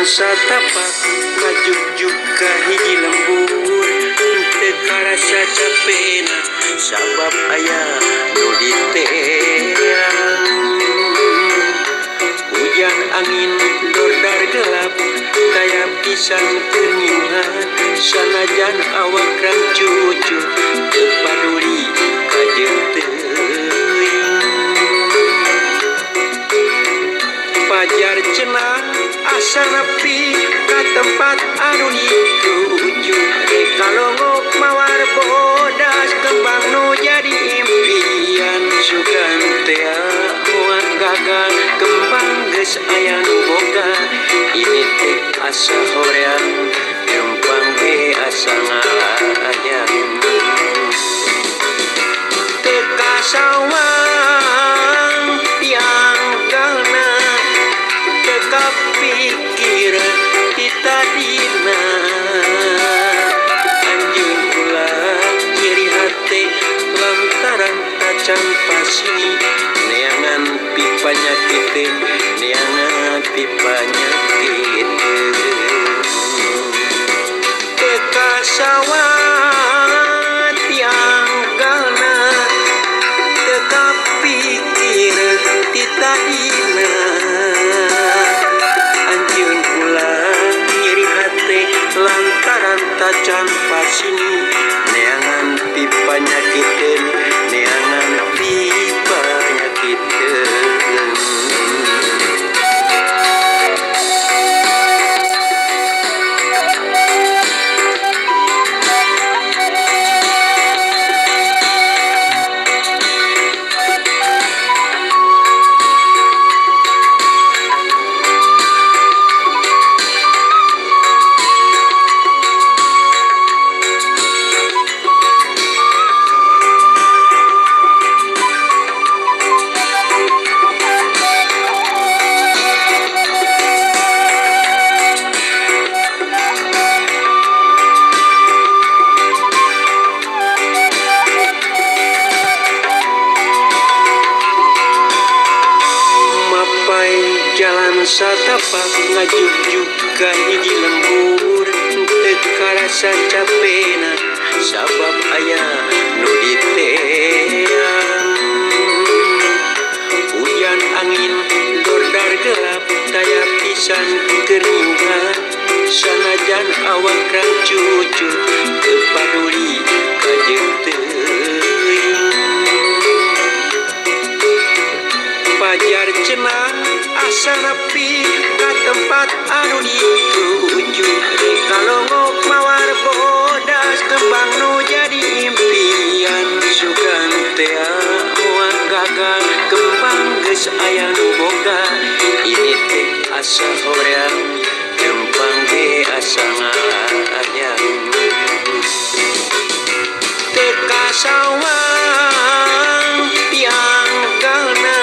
Satapak ngajugjug ka hiji lembur teu karasa capena sabab aya nu diteang. Hujan angin dordar gelap kaya pisan keur nyuhan sanajan awak rang cucu teu paduli kajeun teuing. Pajar cenah asa nepi ka tempat anu dituju rek kalongok mawar bodas kembang nu jadi impian sugan teh moal gagal kembang geus aya nu boga ini teh asa hoream lempang ge asa ngalayang teu kasawang tianggalna teu kapikir ti tadina. Anjeun ulah nyeri hate lantaran tacan pasini neangan pipanyakiteun neangan pipanyakiteun. Teu kasawang tianggalna teu kapikir ti tadina. Anjeun ulah nyeri hate lantaran tacan pasini neangan pipanyakiteun neangan pipanyakiteun. Jalan satapak ngajugjug ka hiji lembur teu karasa capena sabab aya nu diteang. Hujan angin dordar gelap daya pisan keur nyuhan sanajan awak rang cucu teu paduli kajeun teuing. Pajar cenah asa nepi ka tempat anu dituju rek kalongok mawar bodas kembang nu jadi impian sugan teh moal gagal kembang geus aya nu boga ini teh asa hoream lempang ge asa ngalayang. Teu kasawang tianggalna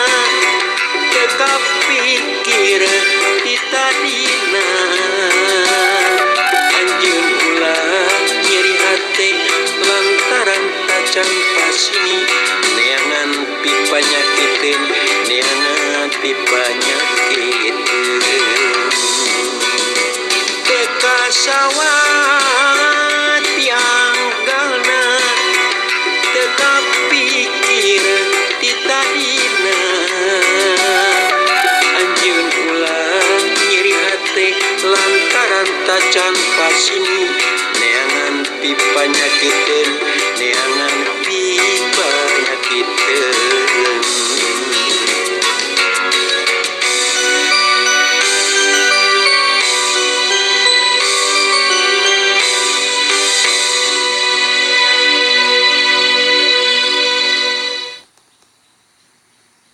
teu kapikir ti tadina. Anjeun ulah nyeri hate lantaran tacan pasini neangan pipanyakiteun neangan pipanyakiteun. Teu kasawang tianggalna teu kapikir ti tadina. Anjeun ulah nyeri hate lantaran tacan pasini